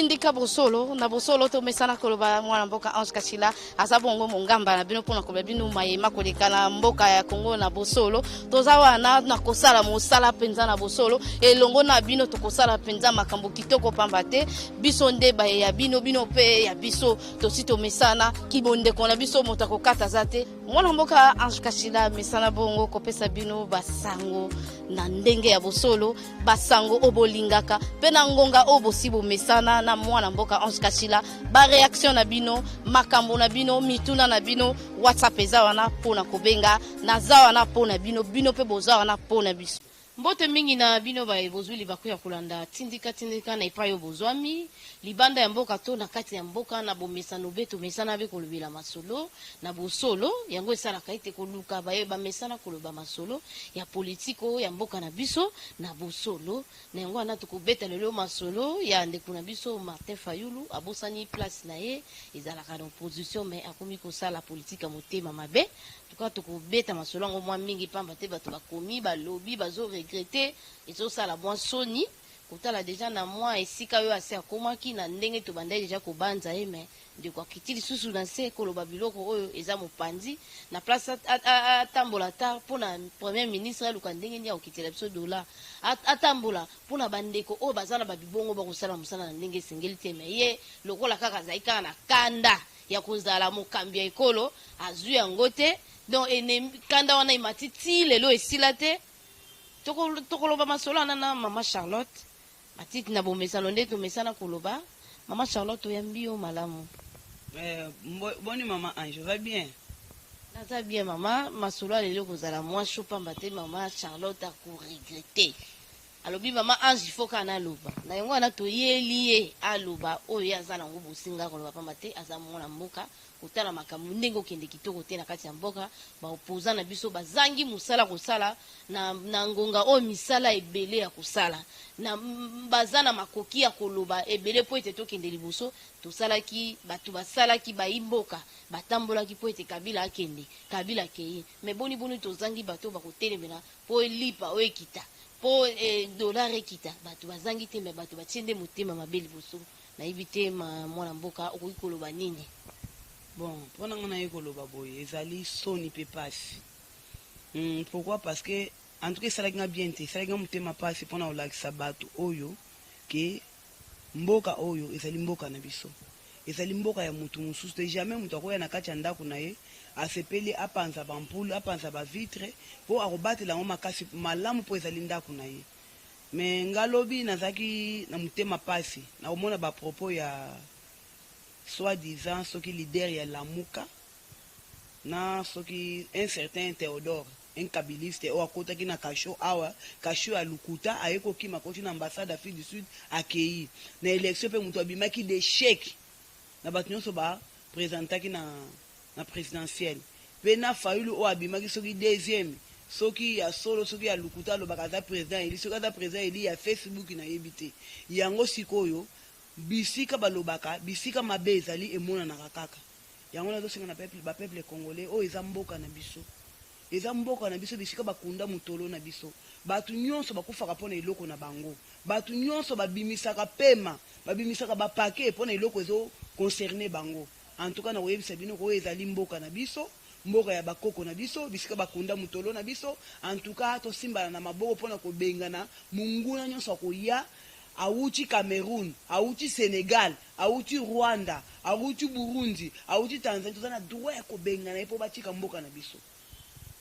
Tindika bosolo na bosolo, tomesana koloba. Mwana mboka Ange Kashila aza bongo mongamba na bino mpona koloba bino mayema koleka na mboka ya Kongo na bosolo. Toza wana na kosala mosala mpenza na bosolo elongo na bino. Tokosala mpenza makambo kitoko, pamba te biso nde baye ya bino, bino mpe ya biso. Tosi tomesana kibondeko na biso, moto akokata aza te. Mwana mboka Ange Kashila mesana bongo kopesa bino basango na ndenge ya bosolo, basango oyo bolingaka mpe na ngonga oyo bosi bomesana na mwana mboka Ange Kashila. Baréaction na bino, makambo na bino, mituna na bino, WhatsApp eza wana mpona kobenga. Naza wana mpona bino, bino mpe boza wana mpona biso. Mbote mingi na bino baye bozwi libaku ya kolanda Tindika Tindika na epai oyo bozwami, libanda ya mboka to na kati ya mboka. Na bomesano be tomesana be kolobela masolo na bosolo, yango esalaka ete koluka baye bamesana koloba masolo ya politiko ya mboka na biso na bosolo. Na yango wana tokobeta lelo masolo ya ndeko na biso Martin Fayulu. Abosani place na ye ezalaka na opposition, mais akomi kosala politike ya motema mabe. Tuka tokobeta masolo yango mwa mingi, pamba te bato bakomi balobi bazoregretter. Ezosala mwa soni kotala deja na mwa esika oyo asi akomaki na ndenge tobandaki deja kobanza ye, mais ndeko akiti lisusu na se koloba biloko oyo eza mopanzi na place. Atambola ata mpona premier ministre, aluka ndenge nini akokitela biso dollar, atambola mpona bandeko oyo baza na babibongo, bakosala mosala na ndenge esengeli te. Mais ye lokola kaka azali kaka na kanda ya kozala mokambi ya ekolo, azwi yango te. Donc ene kanda wana emati ti lelo, esila te. Tokoloba masolo wana na mama Charlotte Matiti na bomesano nde tomesana koloba. Mama Charlotte, oyambi yo malamu. Boni mama Ange, va bien? Naza bien, mama. Masolo ya lelo kozala mwa chaud, pamba te mama Charlotte akoregretter. Alobi: "Mama Ange, il faut kaka naloba na yango." Wana toyeli ye aloba oyo ye aza nango bosinga koloba, pamba te aza mwana mboka. Kotala makambo ndenge okende kitoko te na kati ya mboka, baopposant na biso bazangi mosala kosala na ngonga oyo, misala ebele ya kosala na, baza na makoki ya koloba ebele mpo ete tokende liboso. Tosalaki, bato basalaki, bayi mboka batambolaki mpo ete Kabila akende. Kabila akei, mais boni boni tozangi bato oyo bakotelemela mpo elipa oyo ekita, mpo dollar ekita? Bato bazangi te, mais bato batie nde motema mabe liboso. Nayebi te, ma mwana mboka, okoki koloba nini? Bon, mpo na nga, naye koloba boye: ezali soni mpe pasi. Pourquoi? Parce que en tout cas esalaki nga bien te, esalaki nga motema pasi mpona kolakisa bato oyo ke mboka oyo ezali mboka na biso, ezali mboka ya motu mosusu te. Jamais moto akoya na kati ya ndako na ye, asepeli apanza bampule, apanza bavitre, mpo akobatela yango makasi malamu, mpo ezali ndako na ye. Mais nga lobi nazalaki na motema pasi na komona bapropos ya soi-disant soki leader ya Lamuka na soki un certain Théodore, un kabiliste oyo akotaki na cachot awa, cachot ya lukuta, aye kokima, akoti na ambassade Afrique du Sud, akei na élection mpe moto abimaki d'échec na bato nyonso baprésentaki na présidentielle. Mpe na Fayulu oyo abimaki soki deuxième, soki ya solo, soki ya lukuta, alobaka aza président élu. Soki aza président élu ya Facebook, nayebi te. Yango sikoyo bisika balobaka, bisika mabe ezali, emonanaka kaka. Yango nazosenga na peuple, bapeuple congolais, oyo eza mboka na biso, eza mboka na biso, bisika bakunda motolo na biso. Bato nyonso bakufaka mpo na eloko na bango, bato nyonso babimisaka pema, babimisaka bapake mpo na eloko ezoconcerne bango. En tout cas, na koyebisa bino oyo ezali mboka na biso, mboka ya bakoko na biso, bisika bakunda motolo na biso. En tout cas, tosimbana na maboko mpona kobengana monguna nyonso akoya, awuti Cameroun, awuti Sénégal, awuti Rwanda, awuti Burundi, awuti Tanzanie. Toza na droit ya kobengana ye mpo batika mboka na biso,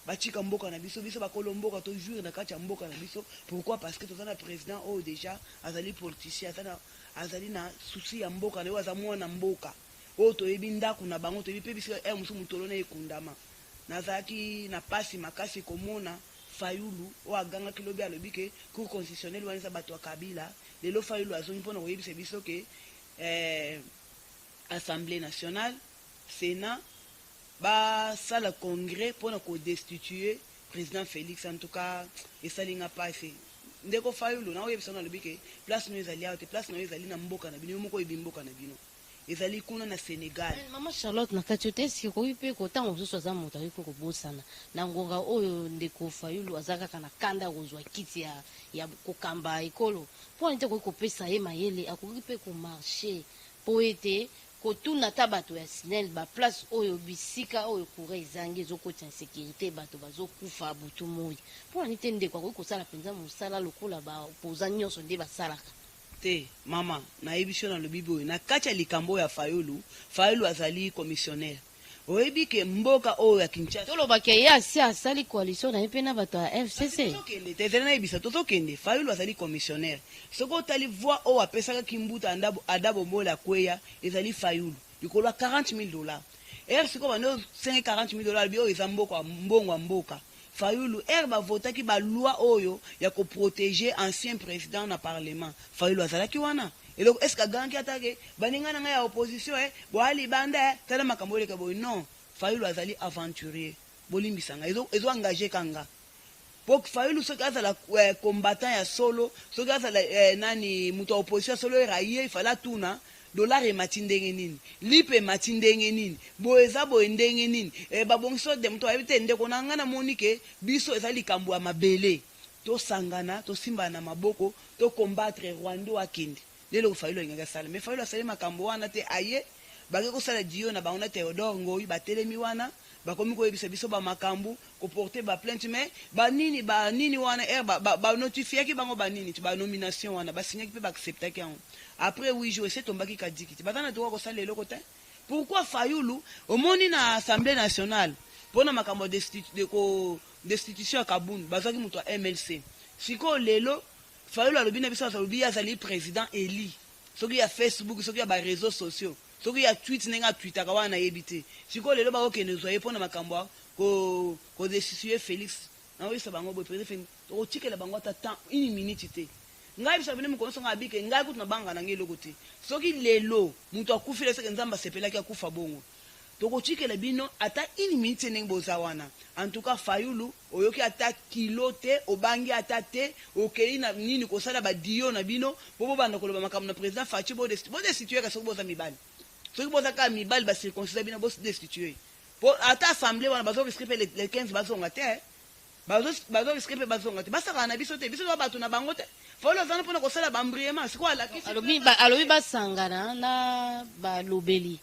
batika mboka na biso. Biso bakolo mboka toujours na kati ya mboka na biso. Pourquoi? Parce que toza na président oyo déjà azali politicien, azali na souci ya mboka na oyo aza mwana mboka oyo toyebi ndako na bango, toyebi mpe bisika e mosusu motolo na ekundama. Nazalaki na pasi makasi komona Fayulu oyo agangaki lobi, alobi ke Cour constitutionnelle wana eza bato ya Kabila. Lelo Fayulu azongi mpona koyebisa biso ke Assemblée nationale, Sénat basala congrès mpona kodestituer président Félix. En tout cas, esali nga mpasi. Ndeko Fayulu, na oyebisa, nalobi ke place no ezali awa te, place na yo ezali na mboka na bino. Yo moko oyebi mboka na bino. Ezali kuna na Senegal. Mama Charlotte, na kati yo te, eske okoki mpe kotango mosusu aza moto akoki mpe kobosana na ngonga oyo ndeko Fayulu aza kaka na kanda ya kozwa kiti ya kokamba ekolo, mpo wana te akoki kopesa ye mayele, akoki mpe komarcher mpo ete kotuna ata bato ya SNEL baplace oyo, bisika oyo courant ezangi, ezokotisa insécurité, bato bazokufa butu moi. Mpo na te ndeko akoki kosala mpenza mosala lokola baopposants nyonso nde basalaka? Te mama, nayebi so nalobi boye na kati ya likambo oyo ya Fayulu. Fayulu azali commissionnaire. Oyebi ke mboka oyo ya Kinshasa, Tolobaki ye asi asali coalition na ye mpe na bato ya FCC. Tozokende te, ezali nayebisa, tozokende. Fayulu azali commissionnaire. Soki otali voix oyo apesaka Kimbuta, Adabo Mbole akweya, ezali Fayulu likolo ya 40 000 $. Ere sikoyo bando osenge 40 000 $, alobi oyo eza mboka, mbongo ya mboka. Fayulu, ere bavotaki baloi oyo ya koprotéger ancien président na parlement, Fayulu azalaki wana. Eloko est ce que agangaki atake baninga na ngai ya opposition e boya libanda e tala makambo eleka boye? Non, Fayulu azali aventurier. Bolimbisa ngai, ezo engage kanga po Fayulu soki azala combattant ya solo, soki azala nani, moto ya opposition ya solo, era ye ifale atuna dollar emati ndenge nini, lipe emati ndenge nini, boye eza boye ndenge nini, babongisi de moto ayebi te. Ndeko na ngai, namoni ke biso eza likambo ya mabele, tosangana, tosimbana na maboko, tocombattre Rwanda akende. Lelo Fayulu alingaki asala, mais Fayulu asali makambo wana te. Aye bake kosala dio na bango na Théodore Ngoi, batelemi wana, bakomi koyebisa biso bamakambo, koporter baplainte. Mais banini banini wana, ere banotifiaki bango banini ti banomination wana, basignaki mpe baacceptaki yango après 8 jours. Ese tombaki kadiki ti baza na droit kosala eloko te. Pourquoi Fayulu omoni na Assemblée nationale mpona makambo ya destitution ya Kabund, bazwaki moto ya MLC? Sikoyo lelo Fayulu alobi na biso, alobi ye azali président eli, soki ya Facebook, soki ya baréseaux sociaux, soki ya tweet, ndenge atwitaka wana nayebi te. Sikoyo lelo bakokende zwa ye mpona makambo ya kodestituer Félix. Naoyebisa bango boye, président Félix, tokotikela bango ata temps une minute te. Ngai bisa bino, mokolo nyonso ngai abike, ngai kutu nabanga na ngai eloko te. Soki lelo moto akufeli, eseke Nzambe asepelaki akufa bongo. Tokotikela bino ata une minute ndenge boza wana. En tout cas, Fayulu, oyoki ata kilo te, obangi ata te, okei na nini kosala badio na bino mpo bobanda koloba makambo na président Fatshi. Bodestituer soki boza mibali, soki boza kaka mibali, bacirconcisa bino, bodestituer. Po ata assemblée wana bazorisquer mpe le 15 bazonga te, bazorisquer mpe bazonga te. Basakana na biso te, biso toza bato na bango te. Fayulu azana mpona kosala bambriement, sikoyo alakisi. Alobi basangana na balobeli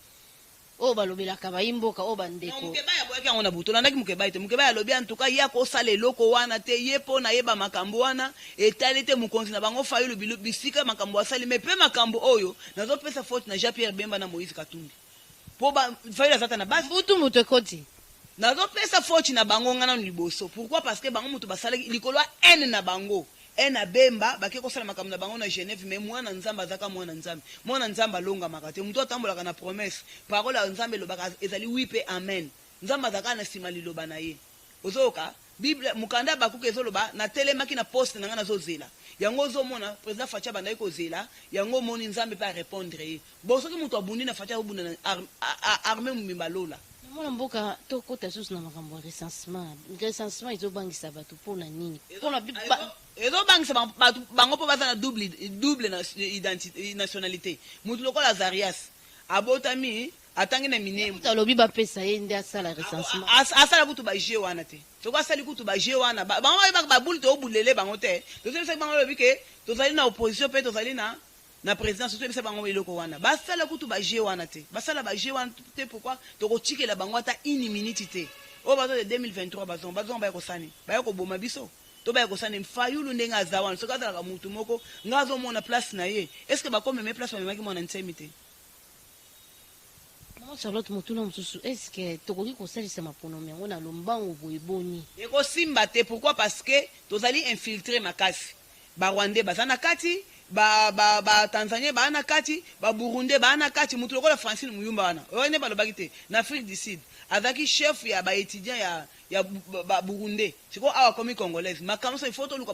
oyo balobelaka bayimboka oyo bandeko. Mokebai aboyaki yango na butu. Olandaki Mokebai te? Mokebai alobi antuka ye akosala eloko wana te, ye mpo nayeba makambo wana etali te mokonzi na bango Fayulu. Bisika makambo asali me mpe makambo oyo, nazopesa faute na Jean Pierre Bemba na Moïse Katumbi, mpo Fayulu aza ta na base. Mbutu moto ekoti. Nazopesa faute na bango nga nanu liboso. Pourquoi? Parce que bango moto basalaki likolo ya haine na bango, haine ya Bemba, bake kosala makambo na bango na Genève. Mais mwana Nzambe azaka mwana Nzambe, mwana Nzambe alongamaka te. Moto atambolaka na promesse, parole ya Nzambe elobaka ezali oui mpe amen. Nzambe azalaka na nsima liloba na ye. Ozoyoka Bible, mokanda ya Bakuka ezoloba: natelemaki na poste na ngai, nazozela yango. Ozomona président Fatshi abandaki kozela yango, omoni Nzambe mpe arépondre ye. Bon, soki moto abundi na Fatshi, azobunda na armée mobimba lola. Mwana mboka, tokota susu na makambo ya recensement. Recensement ezobangisa bato mpona nini? Mpona Ezobangisa bato bango mpo baza na double identité, nationalité. Motu lokola Azarias abotami, atangi na Minembwe. Alobi bapesa ye nde asala recensement. Asala kutu baje wana te. Soki asali kutu baje wana, bango bayebaka babuli, toobulele bango te. Tozoyebisaki bango, lobi ke tozali na opposition mpe tozali na présidence. Toyebisa bango eloko wana, basala kutu baje wana te, basala baje wana te. Pourquoi? Tokotikela bango ata une minute te. Oyo bazo de 2023, bazonga, bazonga, baya kosani, baya koboma biso to baya kosani. Fayulu ndenge aza wana, soki azalaka mutu moko, nga azomona place na ye, est ce que bakomeme place bamemaki mwana Nsemi te? Mama Charlotte, motuna mosusu: est ce que tokoki kosalisa maponomi yango na lombango boye boni? Ekosimba te. Pourquoi? Parce que tozali infiltré makasi. Barwandais baza na kati, batanzanien baa na kati, baburundais baa na kati. Motu lokola Francine Muyumba wana, oyo nde balobaki te na Afrique du Sud, azalaki chef ya baétudiant ya baburundais, sikoyo awa akomi congolaise. Makambo so, il faut toluka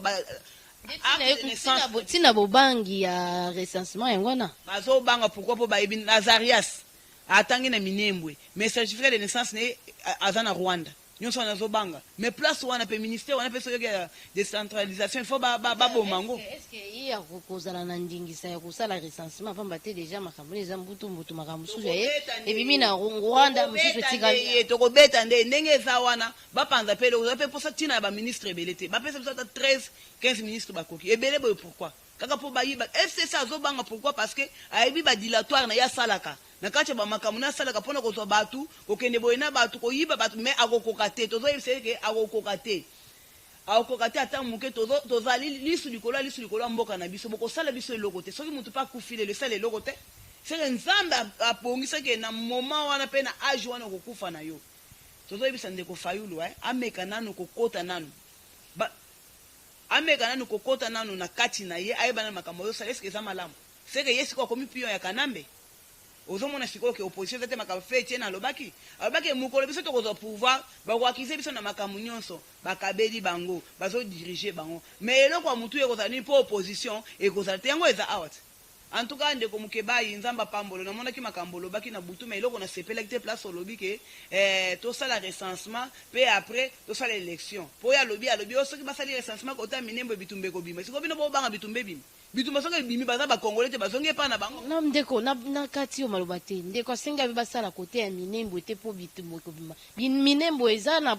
Ntina bobangi ya recensement yango wana. Bazobanga pourquoi? Mpo bayebi Azarias atangi na Minembwe, mais certificat de naissance na ye aza na Rwanda. Nyonso wana azobanga, mais place wana mpe ministère wana mpe soki ya décentralisation, il faut baboma yango. Est-ce ye akozala na ndingisa ya kosala recensement? Pamba te déjà makambo eza mbutu mbutu, makambo mosusu ya ye ebimi na Rwanda, mosusu etikali. Ye tokobeta nde ndenge eza wana, bapanza mpe eloko mpe mposa ntina ya baministre ebele te. Bapesa biso ata 13, 15 ministre, bakoki ebele boye. Pourquoi kaka mpo bayiba? FCC azobanga. Pourquoi? Parce que ayebi badilatoire na ye asalaka na kati ya bamakambo na asalaka mpona kozwa bato, kokende boye na bato, koyiba bato, mais akokoka te. Tozoyebisa ye ke akokoka te, akokoka te ata moke. Tozali lisu likolo ya lisu likolo ya mboka na biso. Bokosala biso eloko te. Soki motu mpe akufi lelo, esala eloko te. Seke Nzambe abongisaki na moment wana mpe na age wana okokufa na yo. Tozoyebisa ndeko Fayulu, ameka nanu kokota nanu, ameka nanu kokota nanu na kati na ye, ayeba nanu makambo azosala eske eza malamu. Seke ye sikoyo akomi pion ya Kanambe. Ozomona sikoyo ke opposition eza te. Makambo fe Etienne alobaki mokolo biso tokozwa pouvoir, bakoaccuser biso na makambo nyonso bakabeli bango, bazodiriger bango. Mais eloko ya motu ekozala nini? Mpo opposition ekozala te. Yango eza awa te. En tout cas, ndeko Mokebayi, Nzambe apambolo. Namonaki makambo olobaki na butu, mais eloko nasepelaki te, place olobi ke tosala recensement mpe après tosala élection. Mpo oyo alobi oyo, soki basali recensement kota Minembo, bitumba ekobima. Sikoyo bino bobanga bitumba ebima? Bitumba soki ebimi, baza bacongolais te, bazongi epai na bango. Na ndeko na kati oyo maloba te. Ndeko asengi abe basala kote ya Minembo ete mpo bitumba ekobima. Minembo eza na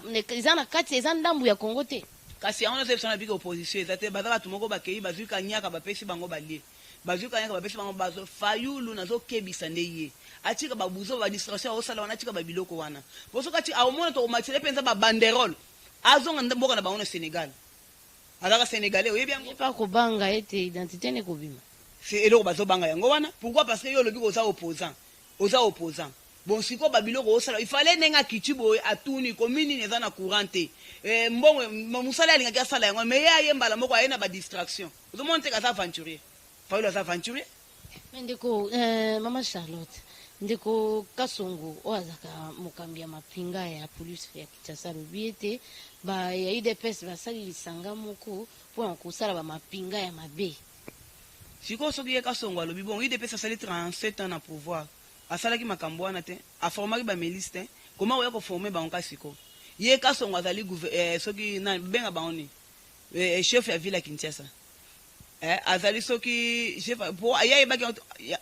kati, eza ndambu ya Kongo te. Kasi yango nyonso biso na bika opposition eza te. Baza bato moko bakei, bazwi kanyaka, bapesi bango balie, bazwi kanyaka, bapesi bango bazo. Fayulu, nazokebisa nde ye atika babuzo, badistraction aosala wana, atika babiloko wana. Po soki atika, aomona tokomatisele mpenza babanderole. Azonga mboka na bango na Sénégal. Azalaka Sénégalais, oyebi yango. Ye mpe akobanga ete identité ne kobima. C'est eloko bazobanga yango wana. Pourquoi? Parce que yo olobi koza opposant, oza opposant. Bon, sikoyo babiloko osala, il fallait ndenge akiti boye, atuni komi nini eza na courant te, mbongo mosala alingaki asala yango. Mais ye aye mbala moko, aye na badistraction. Ozomona te aza aventurier. Fayulu aza aventurier. Me ndeko, mama Charlotte, ndeko Kasongo oyo azalaka mokambi ya mapinga ya police ya Kinshasa alobi ete ba ya UDPS basali lisanga moko mpona kosala bamapinga ya mabe. Sikoyo soki ye Kasongo alobi bongo, UDPS asali 37 ans na pouvoir, asalaki makambo wana te, aformaki bamilice te. Koma koya koformer bango ka sikoyo? Ye Kasongo azali soki nani, benga bango nini, chef ya ville ya Kinshasa, azali soki chef po ye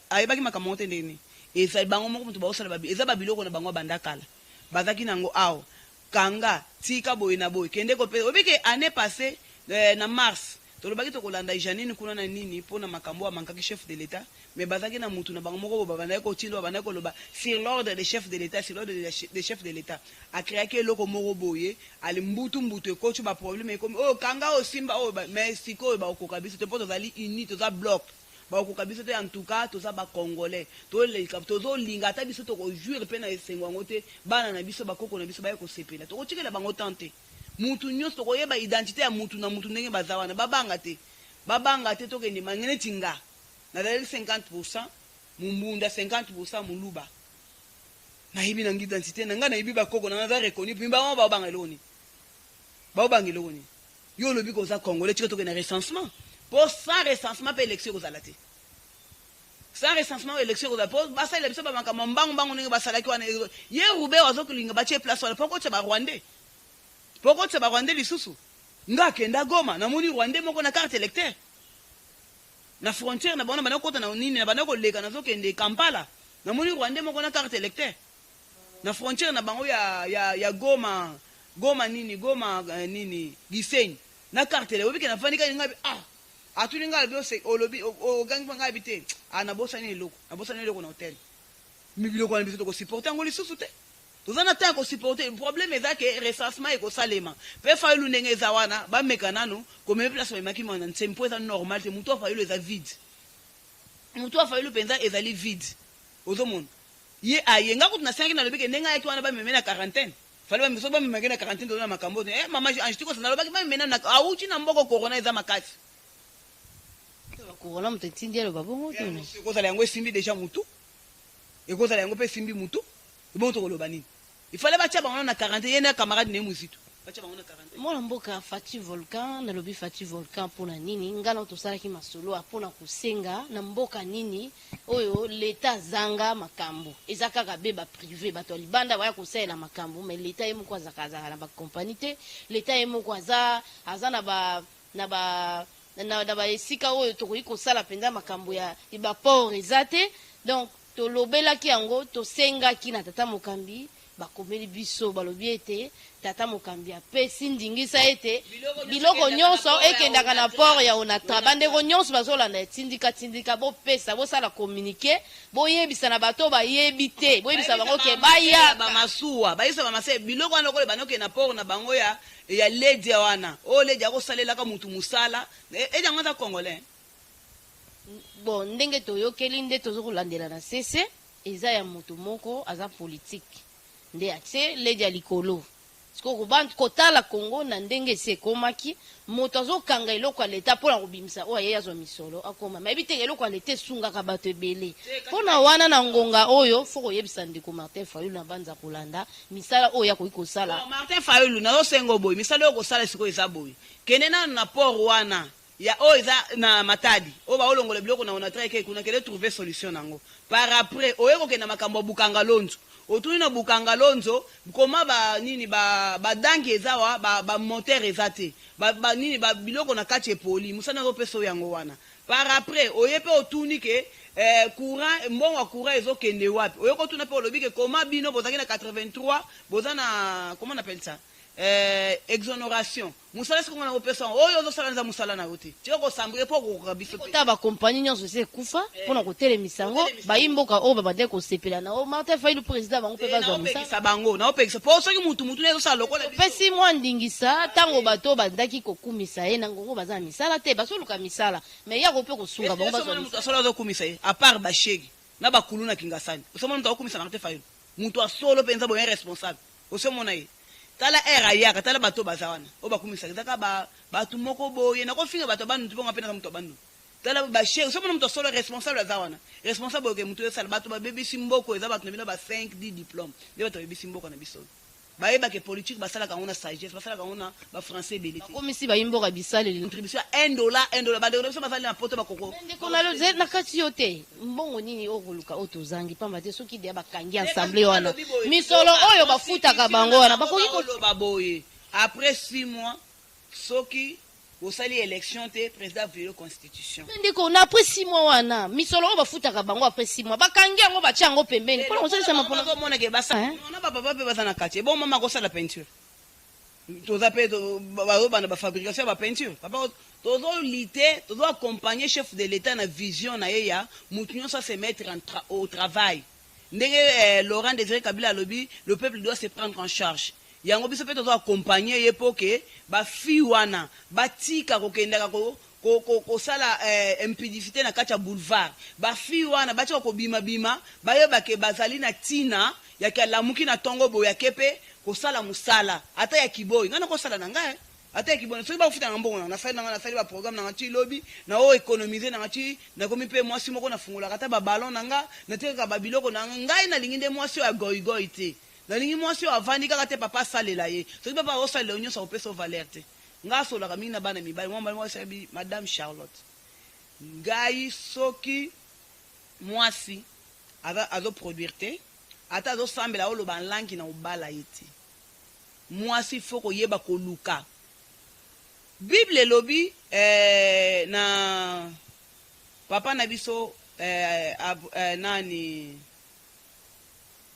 ayebaki makambo yango te. Ndenge nini ezali bango moko moto baosala? Eza babiloko na bango banda kala, bazalaki nango awa. Kanga, tika boye na boye, kende kopesa. Oyebi ke année passée, na mars, tolobaki tokolanda Janine kuna na nini mpona makambo amankaki chef de l'État. Mais bazalaki na mutu na bango moko bo babandaki kotinda, babandaki koloba sur l'ordre de chef de l'État, sur l'ordre de chef de l'État. Acréaki eloko moko boye, ali mbutu mbutu, ekoti baproblème, ekomi oyo kanga, oyo simba oyo. Mais sikoyo bakokoka biso te mpo tozali uni, toza bloc. Bakokoka biso te. En tout cas, toza bacongolais, toleka, tozolinga ata biso tokojouir mpe na esengo yango te. Bana na biso, bakoko na biso baye kosepela, tokotikela bango tan te. Mutu nyonso tokoyeba identité ya mutu na mutu ndenge baza wana. Babanga te, babanga te. Tokende mange neti nga nazalaki 50 Mumbunda, 50 Moluba. Nayebi nangi identité na ngai, nayebi bakoko na ngai, naza reconnu. Mi bango baobanga eloko nini? Baobanga eloko nini? Yo olobi koza Congolais, tika tokende recensement, mpo sans recensement mpe élection ekozala te. Sans recensement, élection ekozala mpo basalela biso bamakambo mbangu mbangu ndenge basalaki wana. Ye Rube azokolinga batie place wana mpo kotia barwandais, mpo kotia barwandais lisusu. Nga akenda Goma, namoni Rwandais moko na carte électeur na frontière na bango. Na banda kokota na nini, na banda koleka, nazokende Kampala, namoni Rwandais moko na carte électeur na frontière na bango ya Goma, Goma nini, Goma nini, Gisenyi, na carte ele. Obike nafandi kani ngai, ah, atuni ngai, alobi olobi ogangi mpa ngai abi te. Ah, nabosani eloko, nabosani eloko na hotel. Mi biloko wana biso tokosupporter yango lisusu te. Toza na temps ya kosupporter. Problème eza ke recensement ekosalema mpe Fayulu ndenge eza wana, bameka nanu komema place bamemaki Mwana Nsemi, mpo eza normal te. Motu ya Fayulu eza vide, motu ya Fayulu mpenza ezali vide. Ozomona ye aye, nga kutu nasengaki, nalobi ke ndenge ayaki wana, bameme na quarantaine. Fale soki bamemaki na quarantaine, toza na makambo te. Mama Ange, tikosa, nalobaki bameme na awuti na mboko, corona eza makasi. Corona moto etindi aloba bongo to? Ekozala yango esimbi déjà mutu, ekozala yango mpe esimbi mutu. Ebongo tokoloba nini? Ifale batia bango na quarantaine, ye na camarade na ye Mozitu. Batia bango na quarantaine. Mwana mboka Fatshi Volcan, nalobi Fatshi Volcan pona nini? Nga nao tosalaki masolo a pona kosenga na mboka nini oyo l'etat azanga makambu. Eza kaka be ba prive, bato ya libanda baya kosalela makambu, mais l'etat ye moko azalaka azalaka na ba compagnie te, l'etat ye moko aza aza na ba na ba na, na ba esika oyo tokoki kosala penza makambu ya ba port eza te. Donc tolobelaki yango, tosengaki na tata mokambi. Bakomeli biso, balobi ete tata mokambi apesi ndingisa ete biloko nyonso ekendaka na port ya Onatra. Bandeko nyonso bazolanda ya tindika tindika, bopesa, bosala communique, boyebisa na bato oyo bayebi te, boyebisa bango ke bayaka. Ba masuwa, bayebisa ba masuwa biloko wana lokola ebandi kokende na port na bango ya ya Ledia wana, oyo Ledia akosalelaka mutu musala, Ledia yango aza congolais? Bon, ndenge toyokeli nde tozo kolandela na sese. Eza ya mutu moko aza politique nde atie lady ya likolo sikoyo kotala congo na ndenge esi ekomaki moto azo kanga eloko ya l'etat pona kobimisa oyo aye azwa misolo akoma mais ayebi te ke eloko ya l'etat esungaka batu ebele pona wana na ngonga oyo faut koyebisa ndeko Martin fayulu na banza kolanda misala oyo ye akoki kosala. Bon Martin fayulu nazo senga yo boye misala oyo okosala sikoyo eza boye kende nanu na port wana Ya oyo eza na Matadi oyo baolongola biloko na Onatra ekei kuna kende trouver solution na yango par après oye kokende na makambo ya Bukanga Lonzo otuni na Bukanga Lonzo comment ba nini ba ba danki eza awa ba ba moteur eza te ba ba nini ba biloko na kati epoli mosala nazo pesa yo yango wana par après oye pe otuni ke eh, courant mbongo ya courant ezo kende wapi oye kotuna pe olobi ke comment bino bozalaki na 83 boza na comment on appelle ça eh, exoneration Musala sikoyo nga nako pesa yango oyo ozo sala eza musala na yo te tika ko sambrer po okokoka biso pe. Kota ba compagnie nionso esi ekufa pona kotelemisa yango bayi mboka oyo babandaki kosepela na oyo Martin Fayulu president bango pe Te bazwa nao misala. pekisa bango nao pekisa po soki mutu mutu naye ezo sala lokola biso. Topesi mwa ndingisa tango bato oyo bandaki kokumisa ye na ngongo baza na misala te bazoluka misala mais ye akoki pe kosunga Est bango ce bazwa omoni mutu misala. ya solo azo kumisa ye à part ba chegue na ba kuluna kingasani osi omona mutu ako kumisa Martin Fayulu mutu ya solo penza boye un responsable Osi omona ye? Tala heure ayaka, tala batu oyo baza wana, oyo bakumisaka, eza kaka ba batu moko boye, nako finga batu ya Bandundu te po nga pe naza mutu ya Bandundu. Tala ba chers, osi omona mutu ya solo responsable aza wana? Responsable oyo ke mutu oyo asala, batu babebisi mboka oyo eza batu na bino ba 5, 10 diplomes nde batu babebisi mboka na biso oyo. Bayeba ke politique basalaka yango na sagesse, basalaka yango na ba français ebele te. Bakomisi bayi mboka bisaleli. Contribution ya un dollar, un dollar, ba ndeko na biso bazali na poto bakoko. Mais ndeko na na kati yo te, mbongo nini oyo koluka oyo tozangi pamba te soki deja bakangi assemblee wana misolo oyo bafutaka bango wana bakoki ko. Oloba boye après 6 mois soki bosali election te president a viole constitution. Mais ndeko na après 6 mois wana misolo oyo bafutaka bango après 6 mois bakangi yango batie yango pembeni pona kosalisa mapona. Bazomona ke basa na ba papa pe baza na kati ebongo mama akosala peinture toza pe bazobanda ba fabrication ya ba peinture papa tozo lutter tozo accompagner chef de l'etat na vision na ye ya mutu nyonso a se mettre en tra au travail ndenge eh, Laurent Désiré Kabila alobi le peuple doit se prendre en charge yango biso pe tozo accompagner ye po ke ba filles wana batika kokendaka ko ko ko kosala eh, impudicite na kati ya boulevard ba filles wana batika kobima bima bayeba ke bazali na tina ya ke alamuki na tongo boye ake pe kosala musala ata ya kiboyi nga nakosala na nga eh. Ata ya kibona soki bakofuta nga mbongo na nga nasali na nga nasali ba programme na nga ti lobi na o economiser na nga ti nakomi pe mwasi moko nafungolaka ata ba ballon na nga natekaka ba biloko na nga ngai nalingi nde mwasi oyo ya goyigoyi te nalingi mwasi oyo avandi kaka te papa asalela ye soki papa akosalela yo nionso akopesa yo valeur te nga asololaka mingi na bana mibali mwa mobali moko ayebi madame Charlotte ngai soki mwasi aza azo produire te ata azosambela aoloba en langue na obala ye te Mwasi faut koyeba koluka. Bible elobi eh, na papa na biso eh, eh, nani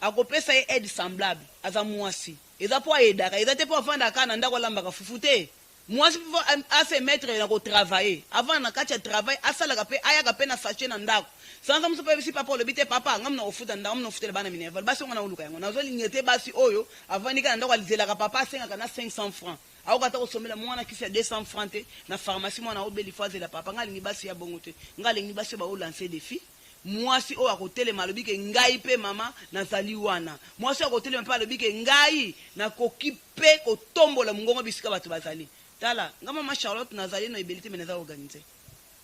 akopesa ye aide semblable aza mwasi eza po ayedaka eza te po afandaka kaka na ndako alambaka fufu te Mwasi faut a se mettre na ko travailler avanda na kati ya travail asalaka pe ayaka pe na sachet na ndaku sanza mosusu pe ayebisi papa olobi te papa nga mna kofuta ndaku mna kofutela bana minerval basi oyo nga naoluka yango nazo linga te basi oyo avandi kaka na ndaku azelaka papa asengaka na 500 francs akoka ata kosombela muana kisi ya 200 francs te na pharmacie muana aobela il faut azela papa nga alingi basi ya bongo te nga alingi basi oyo bao lancer defi Mwasi oyo akotelema alobi ke ngai pe mama nazali wana. Mwasi oyo akotelema pe alobi ke ngai nakoki pe kotombola mongongo bisika bato bazali. Tala, nga mama Charlotte nazali na ebele te mais naza organise.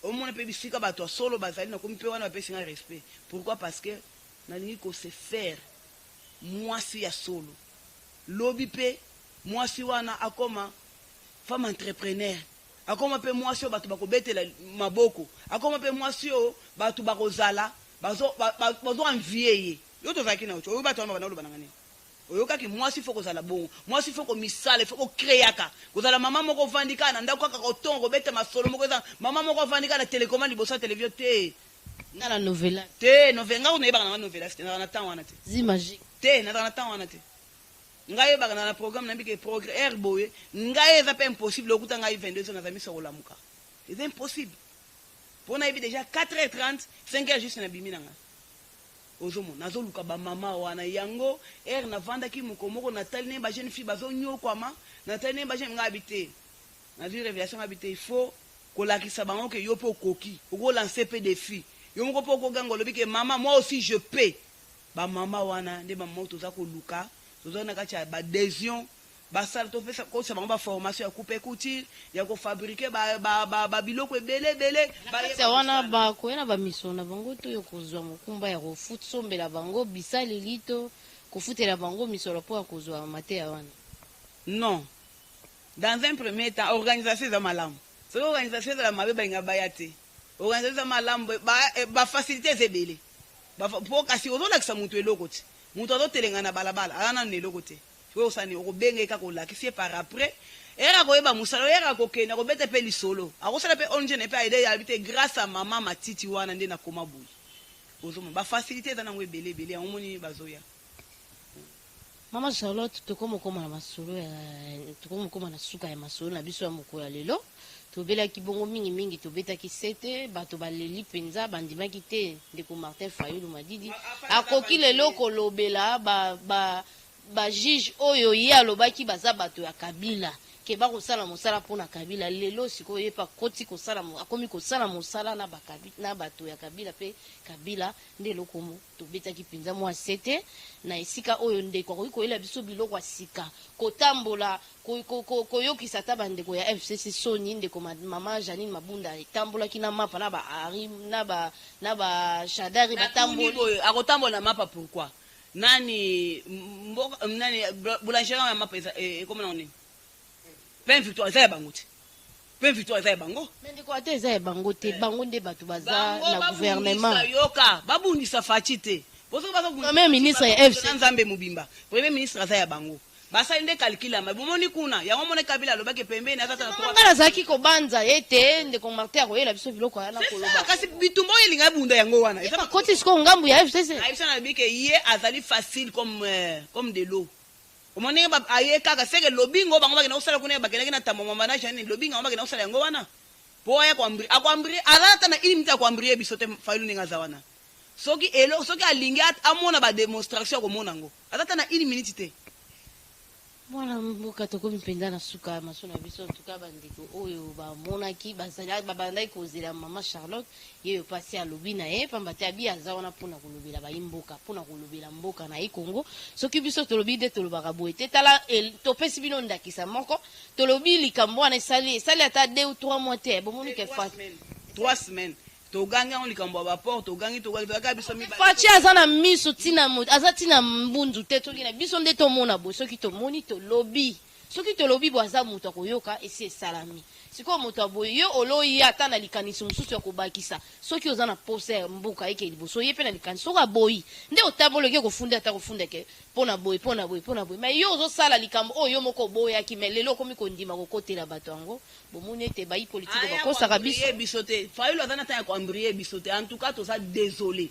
Omona pe bisika bato ya solo bazali nakomi pe wana bapesi nga respect. Pourquoi? Parce que nalingi ko se faire mwasi ya solo. Lobi pe. Mwasi wana akoma femme entrepreneur, akoma mpe mwasi oyo bato bakobetela maboko, akoma mpe mwasi oyo bato bakozala bazo bazo envier ye. Yo tozalaki na yo, oyo bato wana babanda koloba na nga nini? Oyokaki mwasi faut kozala bongo, mwasi faut komisala, il faut kocreaka, kozala mama moko ovandi kaka na ndako kaka kotonga kobeta masolo moko eza mama moko avandi kaka na telecommande liboso ya television te. Nga na novelas. Te nove nga kutu nayebaka na nga novelas te, nazalaka na temps wana te. Zi magique. Te nazalaka na temps wana te. Ngai yebaka na na programme nayebi ke progrès heure boye ngai eza pe impossible okuta ngai 22 heures naza miso ya kolamuka eza impossible po nayebi dejà 4h30 5h juste na bimi na ngai ozomona nazoluka ba mama wana yango heure navandaki moko moko natali ndenge ba jeune fille bazonyokwama natali ndenge ba jeune ngai abi te nazwi revelation ngai abi te il faut kolakisa bango ke yo pe okoki oko lancer pe defi yo moko pe okoganga olobi ke mama moi aussi je peux. Ba mama wana nde ba mama oyo toza koluka, toza na kati ya ba adhesion, basala topesa kotisa bango ba formation ya coupe et couture, ya ko fabriquer ba ba ba ba biloko ebele ebele. Na kati ya wana bakoya na ba misolo na bango to yo kozwa mokumba ya kosombela bango bisaleli to kofutela bango misolo mpo ya kozwa mateya wana? Non. Dans un premier temps, organisation eza malamu. Soki organisation ezala mabe balinga baya te. Organisation eza malamu, ba ba facilite eza ebele. Po kasi ozolakisa mutu eloko te. Mutu azotelenga na balabala aza nanu na eloko te. Sikoyo osala nini? Okobenga ye kaka olakisi ye par après heure akoyeba musala heure akokende akobeta pe lisolo. Akosala pe ong na ye pe aide ye alobi te grace à maman matiti wana nde nakoma boye. Ozomona ba facilite eza nango ebele ebele yango omoni bazoya. Maman Charlotte, tokomi kokoma na masolo ya tokomi kokoma na suka ya masolo na biso ya mokolo ya lelo. Tobelaki bongo mingi mingi, tobetaki sete, bato baleli mpenza, bandimaki te ndeko Martin Fayulu Madidi akoki lelo kolobela ba ba ba juge oyo ye alobaki baza bato ya Kabila ke bakosala mosala mpo na Kabila. Lelo sikoyo ye mpe akoti kosala akomi kosala mosala na ba na bato ya Kabila mpe Kabila nde eloko Tobetaki mpenza mwa sete na esika oyo ndeko akoki koyela biso biloko ya sika, kotambola, ko, ko, ko, koyokisa ata bandeko ya FCC soni. Ndeko ma, mama Jeanine Mabunda etambolaki na mapa na ba Henri, na ba, na ba Shadary Natuni batamboli. boye, akotambola na mapa pourquoi? Nani mboka nani boulangerie ya mapa eza ekoma nango nini? Pain Victoire eza ya bango te. Pain Victoire eza ya bango. Mais ndeko ata eza ya bango te, bango nde bato baza Bango na gouvernement. babundisa yoka, babundisa Fatshi te. Po soki bazo bundisa Premier ministre ya Fatshi, FC. na Nzambe mobimba. Premier ministre aza ya bango. Basali nde calcul ya mabe. Bomoni kuna, yango omoni Kabila alobaki pembeni aza ata na Mama nga nazalaki kobanza ete ndeko Martin akoyela biso biloko wana C'est ça, koloba. kasi bitumba oyo elinga ebunda yango wana. Ye bakoti sikoyo ngambu ya FCC. Nayebisa na lobi ke ye azali facile comme comme de l'eau. Omoni ndenge ba aye kaka seke lobingo bango bakenda kosala kuna bakendaki na Tambwe Mwamba na Jeanine lobingo yango bakenda kosala yango wana po aya ko ako embrouiller aza ata na une minute ya ko embrouiller biso te Fayulu ndenge aza wana soki elo soki alingi amona ba demonstration akomona yango aza ata na une minute te. Mwana mboka tokomi mpenza na suka ya masolo na biso. En tout cas bandeko oyo bamonaki bazali babandaki kozela mama Charlotte ye oyo pasi alobi na ye pamba te abi aza wana mpona kolobela bayi mboka mpona kolobela mboka na ye Congo. Soki biso tolobi nde tolobaka boye te, tala topesi bino ndakisa moko, tolobi likambo wana esali esali ata 2 ou 3 mois te, bomoni ke Trois semaines, 3 semaines togangi yango likambo ya ba port, togangi togangi tozalaka biso mibale. Fatshi aza na miso tina aza tina mbunzu te, soki na biso nde tomona boye, soki tomoni tolobi. Soki tolobi boye aza mutu akoyoka esi esalami. Sikoyo moto ya boye yo oloya ata na likanisi mosusu ya kobakisa soki oza na posa ya mboka eke liboso ye pe na likanisi soki aboyi nde otamboli oke kofunda ata kofunda ke pona boye pona boye pona boye mais yo ozosala likambo oyo yo moko oboyaki mais lelo okomi kondima kokotela bato yango bomoni ete bayi politiko Aya bakosaka biso. ko embrouiller biso te Fayulu aza na temps ya ko embrouiller biso te en tout cas toza desole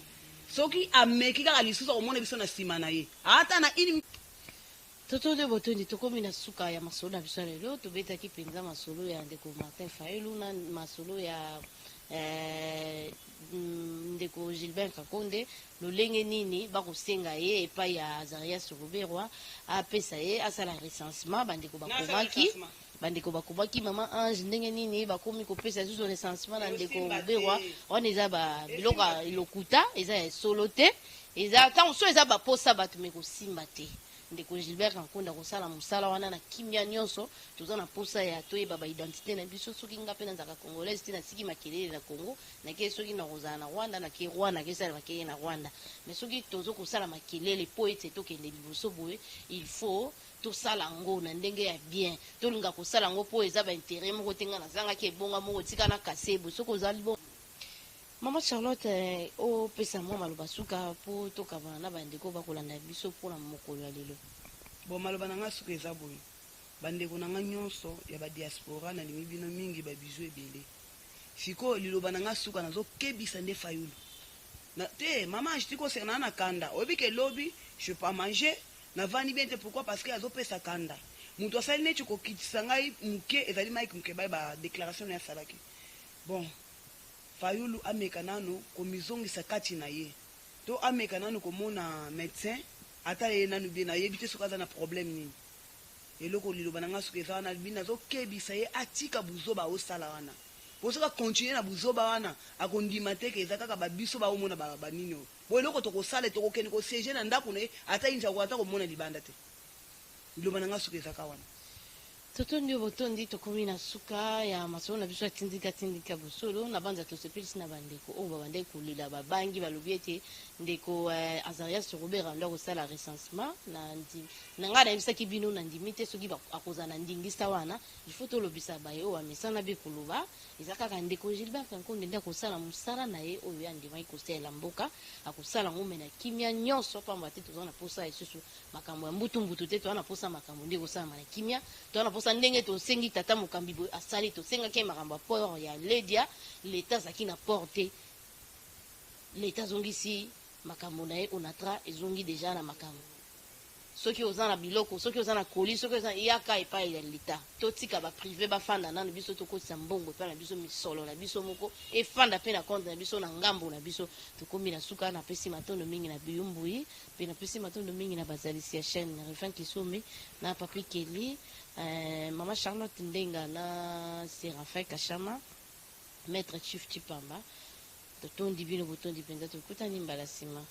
soki ameki kaka lisusu akomona biso na sima na ye ata na une Toto nde botondi, tokomi na suka ya masolo na biso ya lelo. Tobetaki mpenza masolo ya ndeko Martin Fayulu na masolo ya eh, ndeko Gilbert Kankonde, lolenge nini bakosenga ye epai ya Azarias Ruberwa apesa ye asala recensement. Bandeko bakomaki bandeko bakomaki mama Ange ndenge nini bakomi kopesa lisusu recensement na ndeko Ruberwa. Wana eza ba biloko ya lokuta, eza ya solo te, eza ntango so eza baposa bato me kosimba te. Ndeko Gilbert Kankonde akosala mosala wana na kimia nionso. Toza na posa ya toyeba ba identite na biso. Soki nga pe nazalaka congolaise te, natiki makelele na Congo, nake soki nakozala na Rwanda, nake Rwanda, nake sala makelele na Rwanda. Mais soki tozo kosala makelele po ete tokende liboso boye, il faut. Tosala yango na ndenge ya bien, tolinga kosala yango mpo eza baintérêt moko te. Ngai nazangaki ebonga moko, tika na kasebo soki ozali bon. Mama Charlotte, opesa mwa maloba suka mpo tokabana na bandeko bakolanda biso mpona mokolo ya lelo. Bon, maloba na nga suka eza boye: bandeko na nga nyonso ya badiaspora, nalingi bino mingi, babisous ebele. Sikoyo liloba na nga suka, nazokebisa nde Fayulu na te. Mama, je tikoseka na na kanda. Oyebi ke lobi je pas manger, navandi bien te. Pourquoi? Parce que azopesa kanda. Moto asali neti kokitisa ngai moke ezali Mike Mokebai, badéclaration na ye asalaki. Bon, Fayulu ameka nano komizongisa kati na ye, to ameka nano komona médecin, ata ye nanu bien, nayebi te soki aza na problème nini. Eloko liloba na nga soki eza wana, bino nazokebisa ye atika buzoba aosala wana, po soki acontinuer na buzoba wana, akondima te ke eza kaka babiso baomona banini oyo. Bo eloko tokosala, tokokende kosiéger na ndako na ye, ata inji akoka ata komona libanda te. Liloba na nga soki ezaka wana. Totondi oyo botondi. Tokomi na suka ya masolo na biso ya Tindika Tindika Bosolo. Na banza tosepelisi na bandeko oyo babandaki kolela, babangi, balobi ete ndeko Azarias Robert ando akosala recensement. Na ngai nayebisaki bino, nandimi te soki akozala na ndingisa wana. Il faut tolobisa baye oyo bamesana be koloba. Eza kaka ndeko Gilbert Kankonde nde akosala mosala na ye oyo andimaki kosalela mboka. Akosala yango me na kimia nyonso, pamba te toza na posa lisusu makambo ya mbutu-mbutu te. Toza na posa makambo nde kosalama na kimia. Toza na posa ndenge tosengi tata mokambi boye asali. Tosengaki ye makambo ya port ya Ledia, leta azalaki na port te. Leta azongisi makambo na ye, Onatra ezongi deja na makambo. Soki oza na biloko, soki oza na koli, soki oza, yaka epai ya leta. Totika baprivé bafanda nano. Biso tokotisa mbongo epai na biso, misolo na biso moko efanda mpe na compte na biso, na ngambo na biso. Tokomi na suka. Napesi matondo mingi na Biyumbui, mpe napesi matondo mingi na bazalisi ya chaîne, Refin Kisome na Papi Keli, mama Charlotte Ndenga na Séraphin Kashama, maître Chief Chipamba. Totondi bino, botondi mpenza. Tokutani mbala nsima.